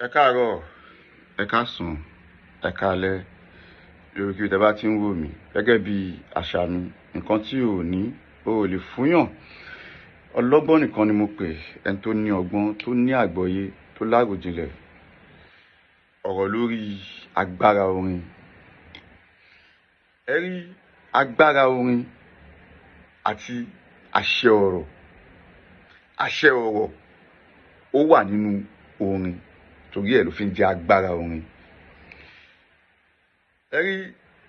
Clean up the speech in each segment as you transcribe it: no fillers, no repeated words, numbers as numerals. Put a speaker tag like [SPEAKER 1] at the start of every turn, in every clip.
[SPEAKER 1] Ẹ káàárọ̀, ẹ káàsán, ẹ káalẹ́ lórí kí tẹ bá ti ń wò mí. Gẹ́gẹ́ bí àṣà mi, nǹkan tí ò ní o ò lè fúnyàn. Ọlọ́gbọ́n nìkan ni mo pè, ẹni tó ní ọgbọ́n, tó ní àgbọ́yé, tó láròjinlẹ̀. Ọ̀rọ̀ lórí agbára orin. Ẹ rí agbára orin àti àṣẹ ọ̀rọ̀. Àṣẹ ọ̀rọ̀ ó wà nínú orin, torí ẹ̀ ló fi ń jẹ́ agbára orin. Ẹ rí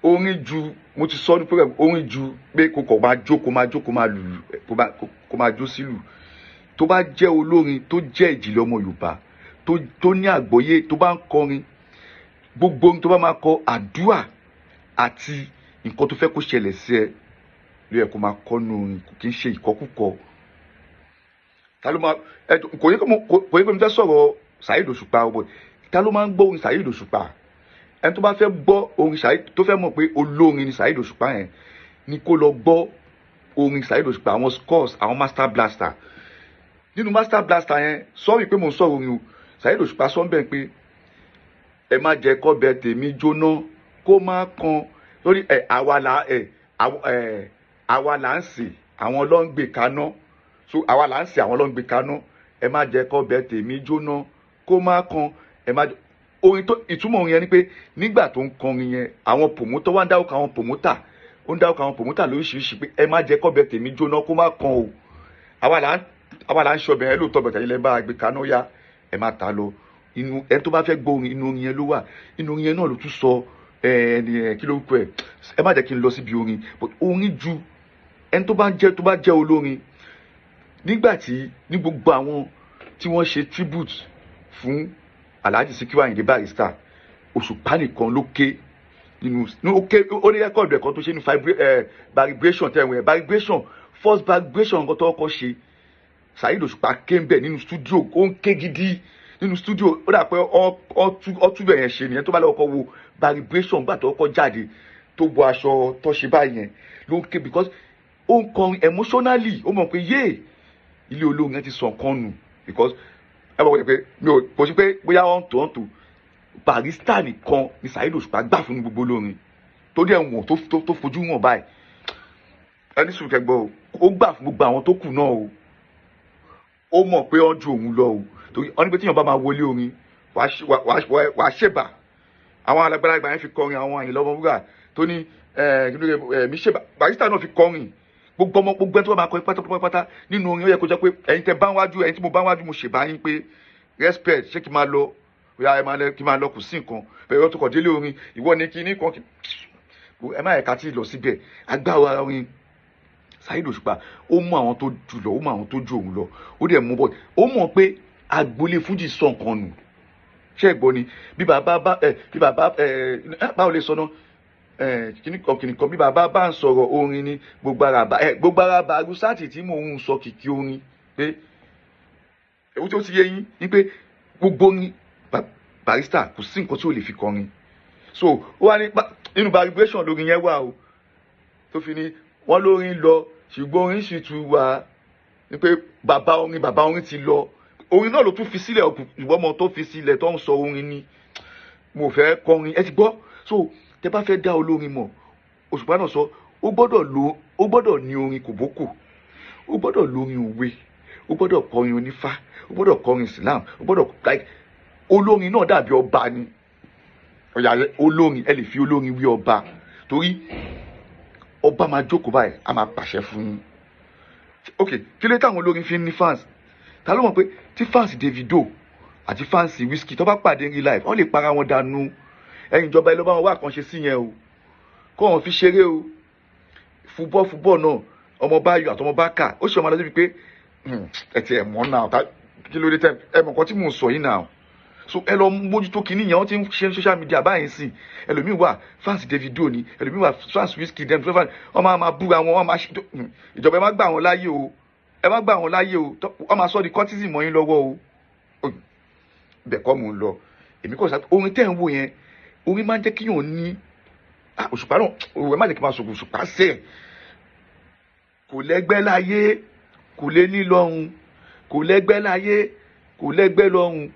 [SPEAKER 1] orin ju, mo ti sọ ní program, orin ju pé kò kọ̀ máa jó, kó máa jó, kó máa lùlù, kó máa jó sílù. Tó bá jẹ́ olórin tó jẹ́ ìjìnlẹ̀ ọmọ Yorùbá, tó ní àgbọ́yé, tó bá ń kọrin, gbogbo orin tó bá máa kọ, àdúrà àti nǹkan tó fẹ́ kó ṣẹlẹ̀ sí ẹ ló yẹ kó máa kọ nínú orin, kò kí ń ṣe ìkọkúkọ. Ta ló máa ẹ kò yẹ kó mo kò yẹ kó mo fẹ́ sọ̀rọ̀ Saheed Òṣùpá ọ̀bọ̀. Ta ló máa ń gbọ́ orin Saheed Òṣùpá? Ẹni tó bá fẹ́ gbọ́ orin Saheed, tó fẹ́ mọ̀ pé olórin ni Saheed Òṣùpá yẹn, ni kó lọ gbọ́ orin Saheed Òṣùpá, àwọn scores, àwọn Master Blaster. Nínú Master Blaster yẹn, sorry pé mò ń sọ̀rọ̀ orin o, Saheed Òṣùpá sọ ń bẹ̀ pé ẹ má jẹ́ kọ́bẹ̀ tèmi jóná kó má kan lórí ẹ, àwa là ẹ ẹ àwa là ń sè, àwọn ló ń gbé kaná. So àwa là ń sè, àwọn ló ń gbé kaná. Ẹ má jẹ́ kọ́bẹ̀ tèmi jóná kó má kan. Ẹ má orin tó ìtumọ̀ orin yẹn ni pé nígbà tó ń kọrin yẹn, àwọn promoter wá ń dárúkọ àwọn promoter, ó ń dárúkọ àwọn promoter lóríṣiríṣi pé ẹ má jẹ́ kọ́bẹ̀ tèmi jóná kó má kan o. Àwa là ń ṣọbẹ̀ yẹn lóòótọ́, bẹ̀tẹ̀ ilẹ̀ bá gbé kaná yá, ẹ má ta lọ. Inú ẹni tó bá fẹ́ gbọ́ orin, inú orin yẹn ló wà. Inú orin yẹn náà ló tún sọ ẹni ẹ kí ló ń kọ ẹ. Ẹ má jẹ́ kí n lọ síbi orin, but orin ju ẹni tó bá ń jẹ́, tó bá jẹ́ olórin. Nígbà tí ní gbogbo àwọn tí wọ́n ṣe tribute fún Alhaji Sikiru Ayinde Barrister, Òṣùpá nìkan ló ké nínú ní ó ké. Ó ní record ẹ̀kan tó ṣe ní vibration tẹ̀wọ̀n ẹ̀, vibration, first vibration nǹkan tó kọ́ ṣe, Saheed Òṣùpá ké ń bẹ̀ nínú studio. Ó ń ké gidi nínú studio. Ó dà pé ọ túbẹ̀ yẹn ṣe nìyẹn. Tó bá lọ́wọ́ kọ́ wo vibration gbà tó kọ́ jáde, tó bọ aṣọ tó ṣe báyìí yẹn ló ń ké, because ó ń kọrin emotionally. Ó mọ̀ pé yéè, ilé olórin yẹn ti sọ nǹkan nù, because ẹ bọ̀ pé mi ò kò sí pé bóyá ọ̀n tó ọ̀n tó Barrister nìkan ni Saheed Òṣùpá gbà fún gbogbo olórin tó dẹ̀ wọ̀n tó fojú wọn báyìí. Ẹni sùn kẹgbọ́ o, ó gbà fún gbogbo àwọn tó kù náà o. Ó mọ̀ pé ọ́n ju òun lọ o, torí wọ́n ní pé tíyàn bá máa wọlé orin, wàá ṣèbà. Àwọn alágbára yẹn fi kọrin, àwọn Àyìnlá Ọmọwúrà tó ní mi ṣèbà, Barrister náà fi kọrin. Gbogbo ọmọ, gbogbo ẹni tó bá máa kọrin pátápátá nínú orin, ó yẹ kó jẹ́ pé ẹ̀yin tẹ bá ń wájú, ẹ̀yin tí mo bá ń wájú, mo ṣèbà yín pé respect. Ṣé kí n máa lọ? Oya, ẹ máa lẹ, kí n máa lọ, kò sí nǹkan bẹ̀rẹ̀ ọtún kọ̀ délé orin. Ìwọ ni kí ní kan ẹ má yẹ ká tí ì lọ síbẹ̀. Agbára orin Saheed Òṣùpá, ó mú àwọn tó jù lọ, ó mú àwọn tó ju òun lọ, ó dẹ̀ mú bọ́. Ó mọ̀ pé agboolé fújì sọ nǹkan nù. Ṣé ẹ gbọ́ ni? Bí bàbá bá ẹ, bí bàbá ẹ, báwo lè sọ náà ẹ, kíní kan kíní kan, bí bàbá bá ń sọ̀rọ̀ orin ni gbogbo ara bá ẹ, gbogbo ara bá arúsáàtì tí mò ń sọ kìkì orin pé ewu tí ó ti yé yín ni pé gbogbo orin Barrister, kò sí nǹkan tí ó lè fi kọrin. So ó wá ní nínú vibration lórí yẹn wà o, tó fi ní wọ́n lórin lọ, ṣùgbọ́n orin sì tún wà, ní pé bàbá orin, bàbá orin ti lọ, orin náà ló tún fi sílẹ̀. Ìwọ́n ọmọ tó fi sílẹ̀ tó ń sọ orin ni mo fẹ́ kọrin, ẹ ti gbọ́. So tẹ bá fẹ́ dá olórin mọ̀, Òṣùpá náà sọ, ó gbọ́dọ̀ lo, ó gbọ́dọ̀ ní orin kòbókò, ó gbọ́dọ̀ lórin òwe, ó gbọ́dọ̀ kọrin onífá, ó gbọ́dọ̀ kọrin Islam, ó gbọ́dọ̀ like olórin náà dàbí ọba ni. Ọ̀yà olórin, ẹ lè fi olórin wí ọba, torí ọba máa jókòó báyìí, a máa pàṣẹ fún yín. Ok, kí ló táwọn olórin fi ń ní fans? Ta ló mọ̀ pé tí fans Davido àti fans Wizkid tó bá pàdé in real life, wọ́n lè para wọn dànù? Ẹ̀yin ìjọba, ẹ ló bá wọn wá àkànṣe sí yẹn o, kó wọn fi ṣeré o. Football, football náà, ọmọ Báyọ̀ àtọmọ Bákà, ó ṣe ọmọ lọ síbi pé ẹ ti ẹ̀ mọ́ náà, kí ló dé tẹ ẹ mọ̀ nǹkan tí mò ń sọ yìí náà? So ẹ lọ mójútó kinní yẹn. Wọ́n ti ń ṣe social media báyìí sí. Ẹlòmíì wà fans Davido ni, ẹlòmíì wà fans Wizkid, dem fans, wọ́n máa máa búra wọn, wọ́n máa ṣe. Ìjọba, ẹ má gbà wọn láyé o, ẹ má gbà wọn láyé o. Wọ́n máa sọ di cultism mọ́ yín lọ́wọ́ o. Bẹ́ẹ̀ kọ́ mò ń lọ. Èmi kò sá orin tẹ́ ń wò yẹn, orin máa ń jẹ́ kíyàn ní Òṣùpá náà. Òwe má jẹ́ kí n máa sọ̀rọ̀ Òṣùpá sẹ́ẹ̀. Kò lẹ́gbẹ́ láyé, kò lé ní lọ́run, kò lẹ́gbẹ́ láyé, kò lẹ́gbẹ́ lọ́run.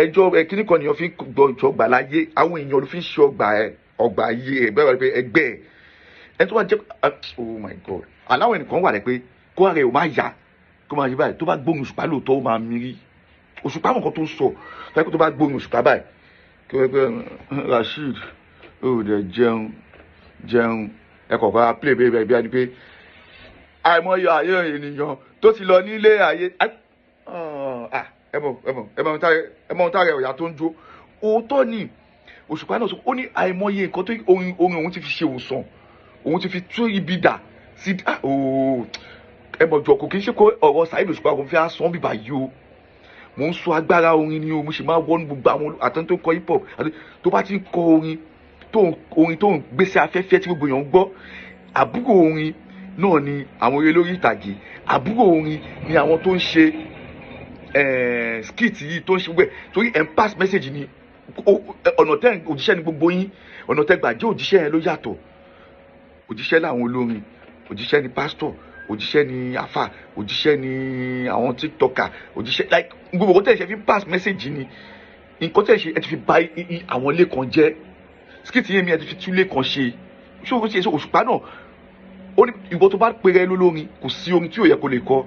[SPEAKER 1] Ẹjọ́ ẹ kíní kan nìyẹn fi ń gbọ́ ọgbà láyé. Àwọn èèyàn ló fi ń ṣe ọgbà ẹ, ọgbà ayé ẹ bẹ́ẹ̀ pé ẹgbẹ́ ẹ ẹni tó bá jẹ́, oh my God, aláwọ̀ ẹnìkan wà rẹ pé kó ara ẹ ò má yá, kó máa yí báyìí. Tó bá gbóhùn Òṣùpá lóòótọ́, ó máa mírí. Òṣùpá mọ̀ nǹkan tó ń sọ. Tó bá gbóhùn Òṣùpá báyìí, kí wọ́n pẹ́ Rasheed ó dẹ̀ jẹun jẹun, ẹ kọ̀ọ̀kan á play bẹ́ẹ̀ bí i pé àìmọye ayé ènìyàn tó ti lọ nílé ayé. Ẹ mọ̀, ẹ mọ̀, ẹ mọ̀, ẹ mọ̀ ohun tára ọ̀yà tó ń jó. Òótọ́ ni Òṣùpá náà sọ. Ó ní àìmọye nǹkan tó orin òun ti fi ṣe òsàn, òun ti fi tú ibi dà sí. Ẹ mọ̀ jọ, kò kí n ṣe kó ọ̀rọ̀ Saheed Òṣùpá kò fi á sàn bíbá yìí o. Mò ń sọ agbára orin ni o. Mo sì máa wọnú gbogbo àwọn àtọ́n tó ń kọ hip hop, tó bá ti ń kọ orin tó ń orin tó ń gbèsè afẹ́fẹ́ tí gbogbo èèyàn ń gbọ́. Àbúrò orin náà ni àwọn eré lórí ìtàgé. Àbúrò orin ni àwọn tó ń ṣe skit yìí, tó ń ṣe gbogbo ẹ̀, torí ẹ̀ ń pass message ni. Ọ̀nà tẹ́ òjíṣẹ́ ni gbogbo yín. Ọ̀nà tẹ́ gbà jẹ́ òjíṣẹ́ yẹn ló yàtọ̀. Òjíṣẹ́ làwọn olórin, òjíṣẹ́ ni pásítọ̀, òjíṣẹ́ ni afa, òjíṣẹ́ ni àwọn TikToker, òjíṣẹ́ like gbogbo nǹkan tẹ́ ẹ ṣe fi pass message ni. Nǹkan tẹ́ ẹ ṣe, ẹ ti fi bà àwọn ilé kan jẹ́. Skit yẹn mi, ẹ ti fi tú ilé kan ṣe. Ṣé o ṣe Òṣùpá náà, ó ní ìwọ tó bá pèrè lólórin, kò sí orin tí ò yẹ kó lè kọ,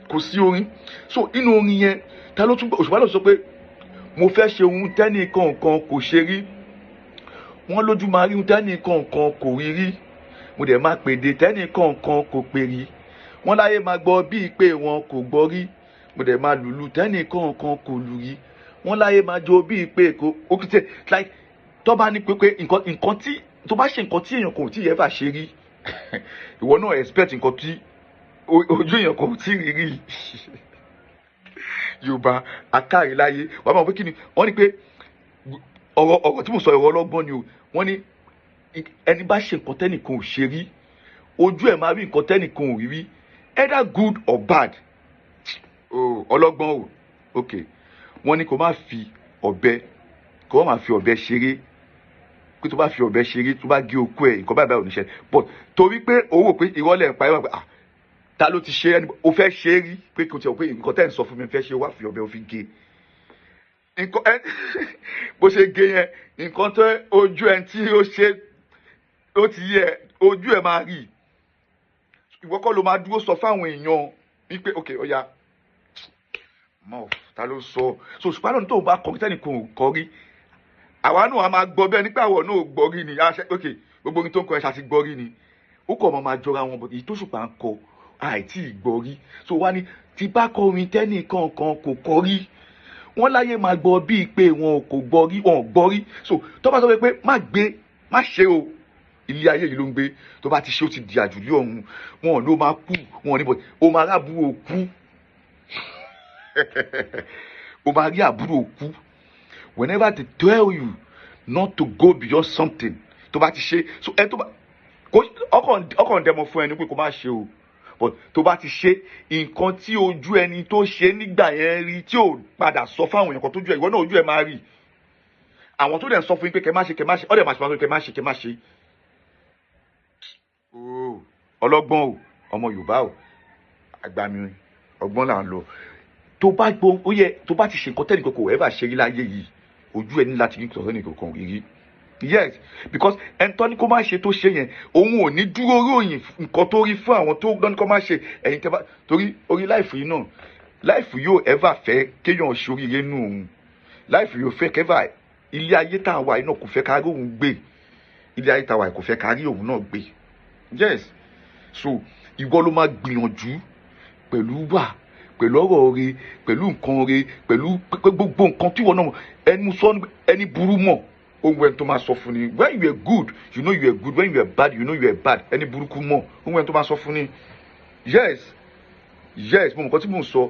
[SPEAKER 1] kò sí orin. So inú orin yẹn, ta ló tún? Òṣùpá náà sọ pé mo fẹ́ ṣe ohun tẹ́nì kankan kò ṣe rí. Wọ́n lójú máa rí ohun tẹ́nì kankan kò rí rí. Mo dẹ̀ máa pèdè tẹ́nì kankan kò pè rí. Wọ́n láyé máa gbọ́ bíi pé wọn kò gbọ́ rí. Mo dẹ̀ máa lùlù tẹ́nì kankan kò lù rí. Wọ́n láyé máa jó bíi pé kò ó kì í ṣe like tó bá ní pé nǹkan tí tó bá ṣe, nǹkan tí èèyàn kò tí ì ever ṣe rí, ìwọ náà expect nǹkan tí ojú èèyàn kò tí ì rí rí. Yorùbá akáre láyé, wàá máa pé kí ni wọ́n ní pé ọ̀rọ̀ tí mo sọ, ọ̀rọ̀ ọlọ́gbọ́n ni o. Wọ́n ní ẹni bá ṣe nǹkan tẹ́nìkan ò ṣe rí, ojú ẹ̀ máa rí nǹkan tẹ́nìkan ò rí rí, either good or bad. Oh, ọlọ́gbọ́n o. Ok, wọ́n ní kó má fi ọ̀bẹ, kó má fi ọ̀bẹ ṣeré, pé tó bá fi ọ̀bẹ ṣeré, tó bá gé okó ẹ̀, nǹkan báyìí báyìí ò ní ṣe. But torí pé owó pé ìrọ́lẹ̀ ń pa ẹ̀, wọ́n pé, ah, ta ló ti ṣe ẹni o fẹ́ ṣe é rí, pé kò tiẹ̀ pé nǹkan tẹ́ ń sọ fún mi fẹ́ ṣe, wá fi ọ̀bẹ, o fi gé nǹkan ẹ. Bó ṣe gé yẹn, nǹkan tó ojú ẹ tí ó ṣe, ó ti yẹ ojú ẹ máa rí. Ìwọ kọ́ ló máa dúró sọ fáwọn èèyàn wípé ok, ó yá mọ ta ló sọ. So Òṣùpá náà tó bá kọrin tẹ́nìkan ò kọ rí, àwa náà a máa gbọ́ bẹ́ẹ̀ nípa àwọn náà ò gbọ́ rí ni. Ok, gbogbo orin tó ń kọ ẹ ṣáà ti gbọ́ rí ni. Ó kọ̀ mọ́ máa jọra wọn, èyí tó Òṣùpá ń kọ àìtí ìgbọ́ rí. So wá ní tí bá kọrin tẹ́nìkan kan kò kọ rí, wọ́n láyé máa gbọ́ bíi pé wọn kò gbọ́ rí, wọn ò gbọ́ rí. So tó bá sọ pé má gbé, má ṣe o, ilé ayé yìí ló ń gbé. Tó bá ti ṣe, ó ti di àjùlé ọ̀run. Wọn ò ló máa kú, wọn ò ní bọ̀, ó máa rábùrò kú, ó máa rí àbúrò kú. Whenever they tell you not to go beyond something, tó bá ti ṣe, so ẹ tó bá ọkàn ọkàn dẹmọ fún ẹni pé kó má ṣe o, but tó bá ti ṣe, nǹkan tí ojú ẹni tó ṣe nígbà yẹn rí, tí ò padà sọ fáwọn èèyàn kan tójú ẹ, ìwọ náà ojú ẹ máa rí. Àwọn tó dẹ̀ ń sọ fún yín pé kẹ má ṣe, kẹ má ṣe, ọ̀dẹ̀ máa ṣe, máa sọ kẹ má ṣe, kẹ má ṣe. Ọlọ́gbọ́n o, ọmọ Yorùbá o, àgbà mi, ọgbọ́n là ń lọ. Tó bá gbọ́, ó yẹ tó bá ti ṣe nǹkan tẹ́nìkan kò ever ṣe rí láyé yìí, ojú ẹ ní láti rí nǹkan tẹ́nìkan kò rí rí. Yes, because ẹni tó ní kó má ṣe tó ṣe yẹn, òun ò ní dúró ròyìn nǹkan tó rí fún àwọn tó lọ́ní kó má ṣe. Ẹ̀yin tẹ́ bá torí orí life yìí náà, life yóò ever fẹ́ kéèyàn ṣoríire nù òun. Life yóò fẹ́ kẹ́fà ilé ayé tá a wà yìí náà, kò fẹ́ ká rí òun gbé ilé ayé tá a wà yìí, kò fẹ́ ká rí òun náà gbé. Yes, so ìwọ ló máa gbìyànjú pẹ̀lú wà, pẹ̀lú ọ̀rọ̀ rẹ, pẹ̀lú nǹkan rẹ, pẹ̀lú gbogbo nǹkan tí ìwọ náà ẹnu sọ. Ẹni burú mọ̀ ohun ẹni tó máa sọ fún ni. When you are good, you know you are good. When you are bad, you know you are bad. Ẹni burúkú mọ̀ ohun ẹni tó máa sọ fún ni. Yes, mo mọ̀ nǹkan tí mò ń sọ.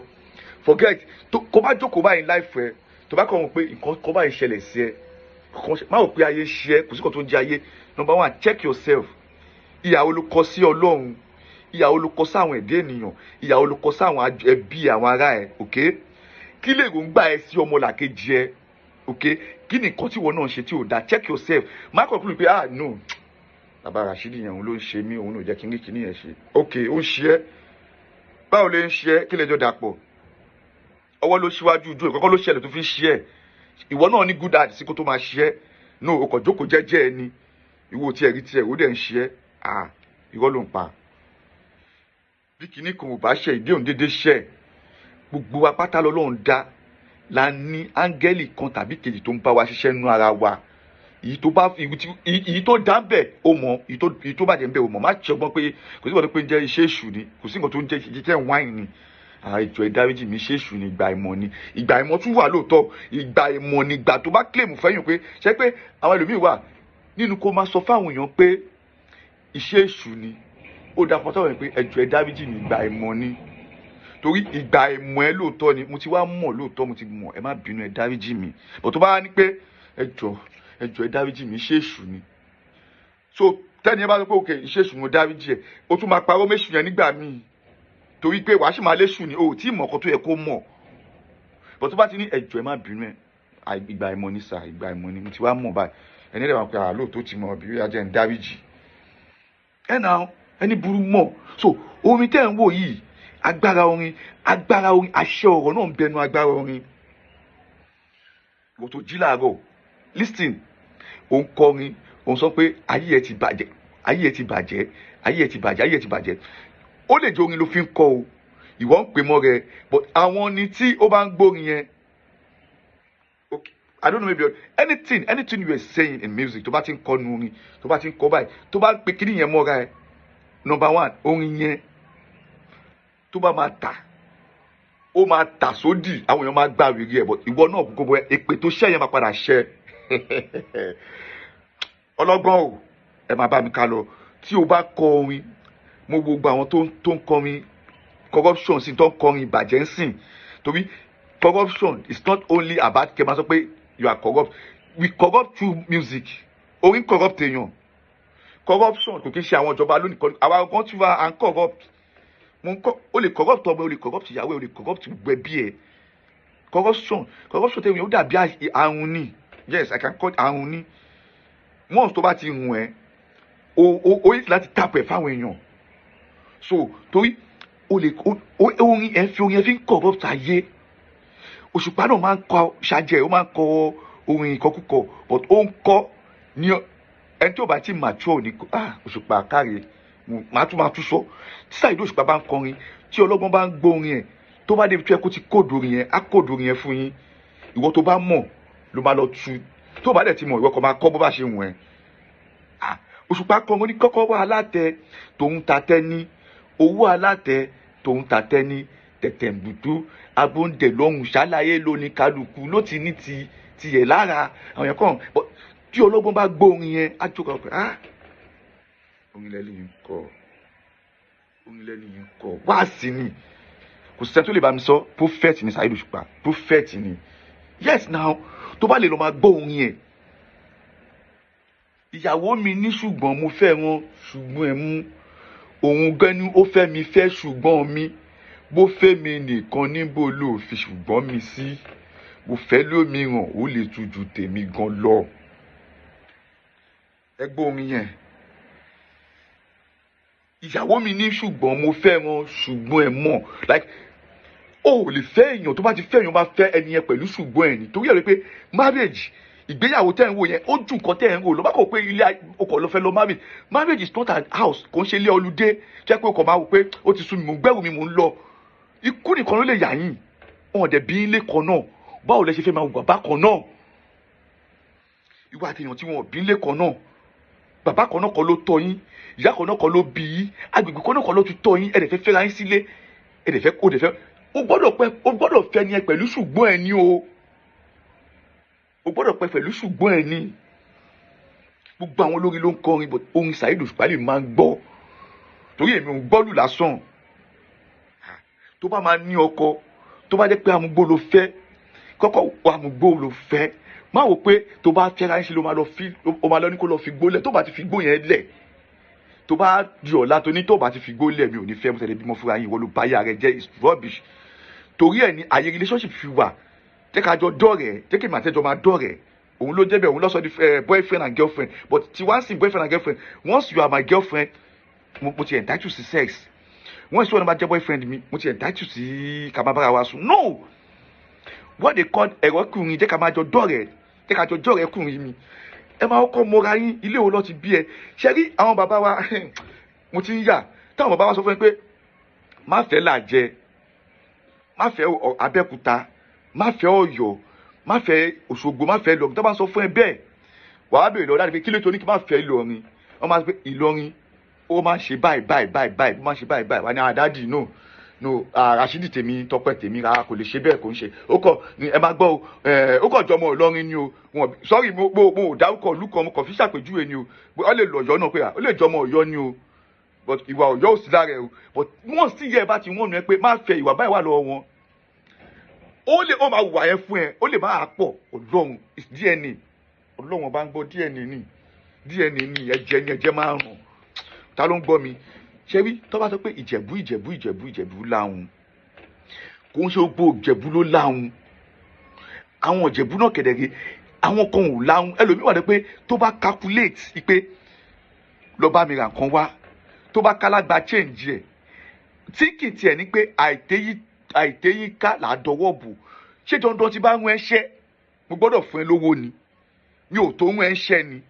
[SPEAKER 1] Forget tó kó bá jókòó báyìí láìfẹ́, tó bá kọ́ wọn pé nǹkan kọ́ báyìí ṣẹlẹ̀ sí ẹ, má rò pé ayé ṣe ẹ. Kò sí kan tó ń jẹ ayé. Number one, check yourself. Ìyàwó ló kọ sí Ọlọ́run, ìyàwó ló kọ sáwọn ẹ̀dẹ́ ènìyàn, ìyàwó ló kọ sáwọn ẹbí, àwọn ará ẹ. Ok, kí lè rògbà ẹ sí ọmọlàkejì ẹ? Ok, kí ni nǹkan tí ìwọ náà ṣe tí ò dáa? Check yourself. Má conclude pé, ah no, bàbá Rashidi yẹn, òun ló ń ṣe mí, òun ló jẹ́ kí n rí kíní yẹn ṣe. Ok, ó ń ṣe ẹ́, báwo lè ń ṣe ẹ́? Kí lè jọ dàpọ̀? Ọwọ́ ló ṣíwájú ojú, ìkọ́kọ́ ló ṣẹlẹ̀ tó fi ń ṣe ẹ̀. Ìwọ náà ní good heart sí kó tó máa ṣe ẹ́. No, o kàn jókòó jẹ́jẹ́ ẹ ni. Ìwọ tí ẹ rí tiẹ̀, ó dẹ̀ ń ṣe ẹ́. Ah, irọ́ ló ń pa. Bí kinní kan ò bá ṣe, ìdí òun déédéé ṣe. Gbogbo wa pátá lọ́lọ́run dá la ní áńgẹ́lì kan tàbí kejì tó ń bá wa ṣiṣẹ́ nínú ara wa. Èyí tó bá èyí tó dá ń bẹ̀ ó mọ̀, èyí tó bàjẹ́ ń bẹ̀ ó mọ̀. Má ṣe ọgbọ́n pé kò sí nǹkan tó pé ń jẹ́ iṣẹ́ èṣù ni, kò sí nǹkan tó ń jẹ́ iṣẹ́ wáìnì ni. Ìjọ, ẹ dáríjì mi, iṣẹ́ èṣù ni, ìgbà ìmọ̀ ni. Ìgbà ìmọ̀ tún wà lóòótọ́. Ìgbà ìmọ̀ ni ìgbà tó bá claim fẹ́yìn pé ṣé pé àwọn ẹlòmíì wà nínú kó máa sọ fáwọn èèyàn pé iṣẹ́ èṣù ni. Ó dá pọ́tọ́ rẹ̀ pé ẹjọ́, ẹ dáríjì mi, ìgbà ìmọ̀ ni. Torí ìgbà ìmọ̀ ẹ lóòótọ́ ni, mo ti wá mọ̀ lóòótọ́, mo ti mọ̀, ẹ má bínú, ẹ dáríjì mi. Bọ̀ tó bá wá ní pé ẹjọ́, ẹjọ́, ẹ dáríjì mi, iṣẹ́ èṣù ni, so tẹ́ni ẹ bá sọ pé ok, iṣẹ́ èṣù, mo dáríjì ẹ, ó tún máa parọ́ méṣù yẹn nígbà míì, torí pé wàá sì máa léṣù ni, o ò tí ì mọ̀ ọkọ tó yẹ kó mọ̀. Bọ̀ tó bá ti ní ẹjọ́, ẹ má bínú, ẹ ìgbà ìmọ̀ ni sà, ìgbà ìmọ̀ ni, mo ti wá mọ̀ báyìí, ẹni rẹ̀ wá pé àlóòótọ́ ti mọ̀ bí ó yá jẹ́ ń dáríjì ẹ náà, ẹni burú mọ̀. So orin tẹ́ ń wò yìí, agbára orin, agbára orin, àṣẹ ọ̀rọ̀ náà ń bẹnu agbára orin. Ìwọ tó jí láàárọ̀, listen, òun kọrin, òun sọ pé ayé ẹ ti bàjẹ́, ayé ẹ ti bàjẹ́, ayé ẹ ti bàjẹ́, ayé ẹ ti bàjẹ́. Ó lè jẹ́ orin ló fi ń kọ o, ìwọ ń pè mọ́ rẹ, but àwọn ni tí ó bá ń gbórin yẹn, okay, I don't know, maybe anything you are saying in music, tó bá ti ń kọ nu orin, tó bá ti ń kọ báyìí, tó bá ń pe kíní yẹn mọ́ra ẹ, number one, orin yẹn tó bá máa tà, ó máa tà sódì, àwọn èèyàn máa gbà wírí ẹ. But ìwọ náà, gbogbo ẹ, èpè tó ṣẹ́ yẹn máa padà ṣẹ́. Ọlọ́gbọ́n o, ẹ máa bá mi ká lọ. Tí o bá kọ orin, mo gbogbo àwọn tó ń kọrin corruption sí, tó ń kọrin ìbàjẹ́ ń sìn, torí corruption is not only about kẹ́ máa sọ pé you are corrupt. We corrupt through music. Orin corrupt èèyàn. Corruption kò kí ń ṣe àwọn ìjọba lónìí kan, àwa kan tí wà à ń corrupt. Mo ń kọ́, o lè corrupt ọmọ, o lè corrupt ìyàwó, o lè corrupt gbogbo ẹbí ẹ. Corruption tẹ̀wé, ó dàbí àrùn ni. Yes, I can call it àrùn ni. Once tó bá ti rùn ẹ́, o yí láti tap ẹ̀ fáwọn èèyàn. So torí o lè orin ẹ̀ fi, orin ẹ̀ fi ń corrupt ayé. Òṣùpá náà máa ń kọ ṣáájẹ, ó máa ń kọ orin ìkọkúkọ, but ó ń kọ ní ẹni tí ó bá ti mature ní. Ah, Òṣùpá káre, màá tún máa tún sọ, tí Saheed Òṣùpá bá ń kọrin, tí ọlọ́gbọ́n bá ń gbọ́ orin ẹ̀, tó bá débi tó yẹ kó ti code orin yẹn, á code orin yẹn fún yín. Ìwọ tó bá mọ̀ ló máa lọ tu. Tó bá dẹ̀ ti mọ̀, ìwọ kò máa kọ́ bó bá ṣe wù ẹ́. Ah, Òṣùpá kọrin ní kọ́kọ́rọ́ alátẹ tòun ta tẹ́ ní owó alátẹ tòun ta tẹ́ ní tẹ̀tẹ̀ gbùdú agbóúndẹ̀ lọ́hùn ṣàlàyé lóní, kálukú ló ti ní ti tiẹ̀ lára àwọn yẹn kàn. But tí ọlọ́gbọ́n bá gbọ́ orin yẹn, á jókòó pé ah, orin lẹ́nu yìí ń kọ, orin lẹ́nu yìí ń kọ wá sí ni. Kò sẹ́ni tó lè bá mi sọ. Prophet ni Saheed Òṣùpá, prophet ni. Yes, now tó bá lè lọ máa gbọ́ orin yẹn, ìyàwó mi ní ṣùgbọ́n mo fẹ́ wọn, ṣùgbọ́n ẹ mú òun gan ni ó fẹ́ mi fẹ́, ṣùgbọ́n mi bó fẹ́ mi nìkan, níbo ló fi ṣùgbọ́n mi sí? Mo fẹ́ lómìíràn, ó lè tu ju tèmi gan lọ. Ẹ gbọ́ orin yẹn. Ìyàwó mi ní ṣùgbọ́n mo fẹ́ wọn, ṣùgbọ́n ẹ mọ̀, like, o ò lè fẹ́ èèyàn. Tó bá ti fẹ́ èèyàn, bá fẹ́ ẹni yẹn pẹ̀lú ṣùgbọ́n ẹ̀ ní. Torí ẹ̀ rí pé marriage, ìgbéyàwó tẹ́ ń wò yẹn, ó ju nǹkan tẹ́ ń wò lọ. Bá kò pé ilé ọkọ̀ ló fẹ́ lọ marriage. Marriage is not an house. Kò ń ṣe ilé ọlùdé jẹ́ pé o kò máa wò pé ó ti sú mi, mò ń gbẹ́rù mi, mò ń lọ. Ikú nìkan ló lè yà yín. Wọn ò dẹ̀ bí ilé kan náà, báwo lẹ ṣe fẹ́ máa wù bàbá kan náà? Ìwà àtẹ̀yàn tí wọn ò bí ilé kan náà, bàbá kan náà kọ́ ló tọ́ yín, ìyá kan náà kọ́ ló bí yín, agbègbè kan náà kọ́ ló ti tọ́ yín, ẹ dẹ̀ fẹ́ fẹ́ra yín sílé, ẹ dẹ̀ fẹ́ kó dẹ̀ fẹ́, o gbọ́dọ̀ pẹ́, o gbọ́dọ̀ fẹ́ ni ẹ pẹ̀lú ṣùgbọ́n ẹ ní o, o gbọ́dọ̀ pẹ́ pẹ̀lú ṣùgbọ́n ẹ ní. Gbogbo àwọn olórin ló ń kọrin, but orin Saheed Òṣùpá lè máa ń gbọ́, torí èmi ò ń gbọ́lù lásán. Tó bá máa ní ọkọ, tó bá jẹ́ pé amúgbó ló fẹ́, kọ́kọ́ amúgbó ló fẹ́, má wò pé tó bá fẹ́ra ń ṣe ló máa lọ fi, ó máa lọ ní kó lọ fi gbó lẹ̀. Tó bá ti fi gbó yẹn lẹ̀, tó bá di ọ̀la, tó ní tó bá ti fi gbó lẹ̀, mi ò ní fẹ́, mo tẹ̀lé bímọ fúnra yín, ìwọ ló bá yà rẹ jẹ́. It's rubbish. Torí ẹ̀ ní àyè relationship fi wà. Jẹ́ ká jọ dọ́rẹ̀ẹ́, jẹ́ kí màtẹ́jọ máa dọ́rẹ̀ẹ́. Òun ló jẹ́ bẹ́ẹ̀, òun ló sọ di boyfriend and girlfriend. But tí wá sí boyfriend and girlfriend, once you are my girlfriend, mo ti entitled sí sex. Once you wanna bá jẹ́ boyfriend mi, mo ti entitled sí ká máa bára wa sùn. No, What they call ẹ̀rọ́kùnrin, jẹ́ ká máa jọ dọ́rẹ̀ẹ́, jẹ́ ká jọ jọ́rẹ̀ẹ́kùnrin mi. Ẹ máa kọ́ mọ́ra yín. Ilé wo lọ ti bí ẹ? Ṣe rí àwọn bàbá wa, mo ti ń yà, táwọn bàbá wa sọ fún mi pé má fẹ́ làjẹ, má fẹ́ Abẹ́òkúta, má fẹ́ Ọ̀yọ́, má fẹ́ Òṣogbo, má fẹ́ Ìlọrin. Tó bá sọ fún ẹ bẹ́ẹ̀, wàá béèrè lọ́wọ́ dáadé pé kí ló tó ní kí má fẹ́ Ìlọrin. Wọ́n máa sọ pé Ìlọrin, ó máa ń ṣe báyìí báyìí báyìí báyìí, ó máa ń ṣe báyìí báyìí. Wà ní àdáàdì, no, no, Rashidi tèmi, Tọpẹ tèmi, rárá, kò lè ṣe bẹ́ẹ̀, kò ń ṣe. Ó kọ ẹ máa gbọ́ o, ó kọ̀ jọmọ Ìlọrin ni o. Wọn, sorry, mo ò dárúkọ ìlú kan, mo kàn fi ṣàpèjúwe ni o. Ó lè lọ Ọ̀yọ́ náà, pé ó lè jọmọ Ọ̀yọ́ ni o, but ìwà Ọ̀yọ́ ò sí lára ẹ o. But wọ́n sì yẹ ẹ bá ti wọ́n nu ẹ pé má fẹ́, ìwà báyìí wà lọ́wọ́ wọn, ó lè ó máa wà yẹn fún ẹ, ó lè máa pọ̀. Ọlọ́run, it's DNA. Ọlọ́run bá ń gbọ́, DNA ni, DNA ni, ẹ̀jẹ̀ ni, ẹ̀jẹ̀ máa ń rùn. Ta ló ń gbọ́ mi? Ṣé rí tó bá sọ pé Ìjẹ̀bú, Ìjẹ̀bú, Ìjẹ̀bú, Ìjẹ̀bú láhùn, kò ń ṣe gbogbo Ìjẹ̀bú ló láhùn. Àwọn Ìjẹ̀bú náà kẹ̀dẹ̀rẹ̀, àwọn kan ò láhùn. Ẹlòmíì wà dé pé tó bá calculate pé lọ bá mi ra nǹkan wá, tó bá kálágbá change ẹ̀, tí kì í tiẹ̀ ní pé àìtéyín ká là á dọwọ́ bò. Ṣé dandan tí bá ń rán ẹṣẹ́, mo gbọ́dọ̀ fún ẹ lówó ni? Mi ò tó ń rán ẹṣẹ́ ni.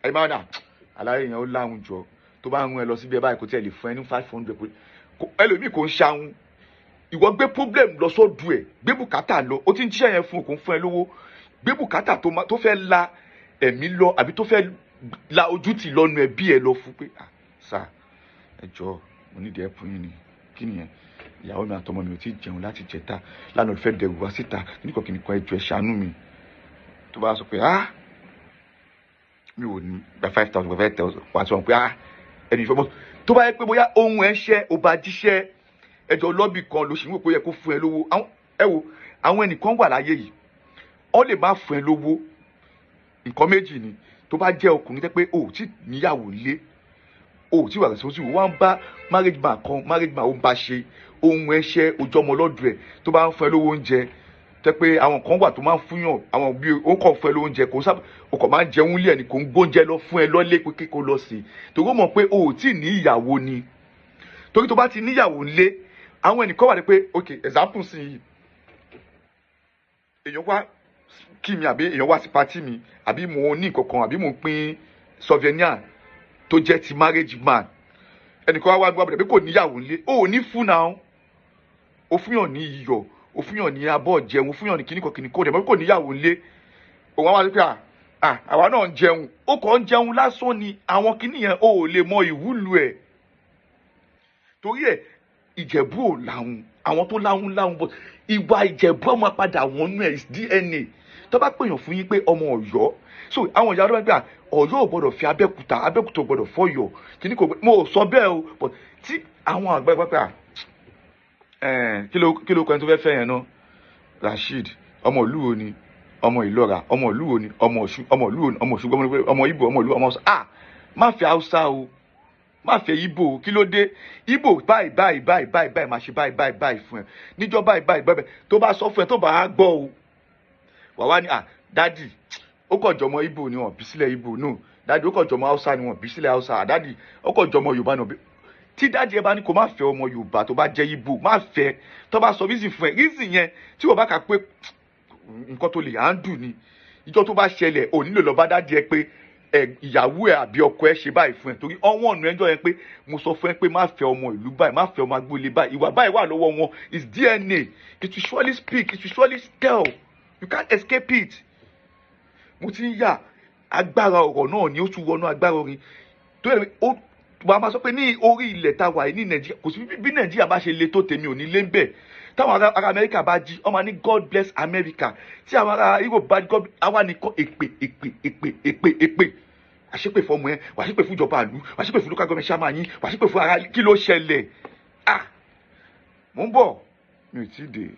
[SPEAKER 1] Ẹ máa dà aláyé yẹn, ó láhùn jọ. Tó bá ń rán ẹ lọ síbi ẹ báyìí, kò tiẹ̀ lè fún ẹ ní 500. Ẹlòmíì kò ń ṣahun. Ìwọ gbé problem lọ sọ́dọ̀ ẹ̀, gbé bùkátà lọ, ó ti ń jíṣẹ́ yẹn fún òkun, fún ẹ lówó, gbé bùkátà tó fẹ́ la ẹ̀mí lọ àbí tó fẹ́ la ojú tì lọ́nu ẹbí ẹ lọ fún pé, "Ah sir, ẹ jọ, mo nídìí ẹ̀pù yín ni." Kí nìyẹn? Ìyàwó mi àtọmọ mi ò tí ì jẹun láti jẹta lánàá, fẹ́ dẹrù wá síta, kíníkan kíníkan, ẹ jọ̀ọ́, ẹ ṣàánú mi. Tó bá sọ pé, "Ah, mi ò ní," gba 5,000, gba 5,000, wàá sọ pé, "Ah, ẹni ìfẹ́ mọ́." Tó bá yẹ pé bóyá ohun ẹ̀ ń ṣẹ́, ó bá jíṣẹ́ ẹjọ́ lọ́bì kan ló ṣì ń wò pé ó yẹ kó fún ẹ lówó. Ẹ wo, àwọn ẹnìkan wà láyé yìí, ọ lè má fún ẹ lówó. Nǹkan méjì ni. Tó bá jẹ́ ọkùnrin tẹ́ pé o ò tí níyàwó lé, o ò tí wà responsible, wọ́n á bá marriage man kan, marriage man ó ń bá ṣe ohun ẹ̀ṣẹ̀ ojú ọmọ lọ́dọ̀ ẹ̀, tó bá ń fún ẹ lówó oúnjẹ, tẹ́ pé àwọn kan wà tó máa ń fúnyàn, àwọn bí ó kàn fún ẹ lówó oúnjẹ, kò ń sábà, o kàn máa ń jẹun lé ẹni, kò ń gbóúnjẹ lọ fún ẹ lọ́lé pé kí kò lọ sí i, torí ó mọ̀ pé o ò tí ní ìyàwó ni. Torí tó bá ti níyàwó ńlé, àwọn ẹnìkan wà ní pé, ok, example sí yìí, èèyàn wá kí mi, àbí èèyàn wá sí party mi, àbí mo ní nǹkan kan, àbí mo ń pín souvenir tó jẹ́ ti marriage man, ẹnìkan wá wá gbọ́ pé kò níyàwó ńlé, o ò ní fún náà. O fúnyàn ní iyọ̀, o fúnyàn ní abọ́ jẹun, o fúnyàn ní kíníkan kíníkan, o dẹ̀ mọ̀ pé kò níyàwó ńlé. Òun á wá sí pé à àwa náà ń jẹun, ó kàn ń jẹun lásán ni. Àwọn kíní yẹn, o ò lè mọ ìwúlò ẹ̀. Torí ẹ̀, Ìjẹ̀bú ò láhùn. Àwọn tó láhùn láhùn, bọ̀ ìwà Ìjẹ̀bú ọmọ padà wọnú ẹ̀, is DNA. Tó bá pèèyàn fún yín pé ọmọ Ọ̀yọ́, so àwọn ìyá ọdún gbà, Ọ̀yọ́ ò gbọ́dọ̀ fi Abẹ́òkúta, Abẹ́òkúta ò gbọ́dọ̀ fọ́yọ́, kíní kò, mo ò sọ bẹ́ẹ̀ o. But tí àwọn àgbàgbà pé à kí ló kọ́ ẹni tó fẹ́ fẹ́ yẹn náà? Rasheed, ọmọ ìlú wo ni? Ọmọ Ìlọ́ra. Ọmọ ìlú wo ni? Ọmọ Ọ̀ṣun. Ọmọ ìlú wo ni? Ọmọ Òṣogbo. Ọmọ Ìgbò, ọmọ ìlú, ọmọ Haúsá. Ah, má fẹ́ Haúsá o, má fẹ́ Ìgbò o. Kí ló dé? Ìgbò báyìí báyìí báyìí báyìí báyìí, máa ṣe báyìí báyìí báyìí fún ẹ níjọ́ báyìí báyìí báyìí. Tó bá sọ fún ẹ, tó bá gbọ́ o, wà wá ní, "Ah daddy, ó kàn jọmọ Ìgbò ni, wọ́n bí sílẹ̀ Ìgbò. No daddy, ó kàn jọmọ Haúsá ni, wọ́n bí sílẹ̀ Haúsá. Daddy, ó kàn jọmọ Yorùbá ni, wọ́n bí." Tí daddy ẹ bá ní kó má fẹ́ ọmọ Yorùbá tó bá jẹ́ Ìgbò, má fẹ́. Tó bá sọ reason fún ẹ, reason yẹn tí wọ́n bá kà pé nǹkan tó lè handle ni, ìjọ tó bá ṣẹlẹ̀, ò nílò lọ bá daddy ẹ pé ẹ ìyàwó ẹ àbí ọkọ ẹ ṣe báyìí fún ẹ, torí ọwọ́n ọ̀nà ẹjọ́ yẹn pé mo sọ fún ẹ pé má fẹ́ ọmọ ìlú báyìí, má fẹ́ ọmọ agboolé báyìí, ìwà báyìí wà lọ́wọ́ wọn. It's DNA. It will surely speak, it will surely tell. You can't escape it. Mo ti ń yà agbára ọ̀rọ̀ náà ni ó tún wọnú agbára orin tó yẹ. Ó wàá máa sọ pé ní orí ilẹ̀ tá a wà yìí ní Nàìjíríà, kò sí bí Nàìjíríà bá ṣe le tó, tèmi ò ní lé ń bẹ̀. Táwọn ará Amẹ́ríkà bá jí, wọ́n máa ní "God bless America." Tí àwọn ará Europe bá jí, God, àwa nìkan, èpè, èpè, èpè, èpè, èpè, wàá ṣépè fọmọ ẹ, wàá ṣépè fún ìjọba ìlú, wàá ṣépè fún local government chairman yín, wàá ṣépè fún ara. Kí ló ṣẹlẹ̀? Ah, mò ń bọ̀, mi ò tí ì dé.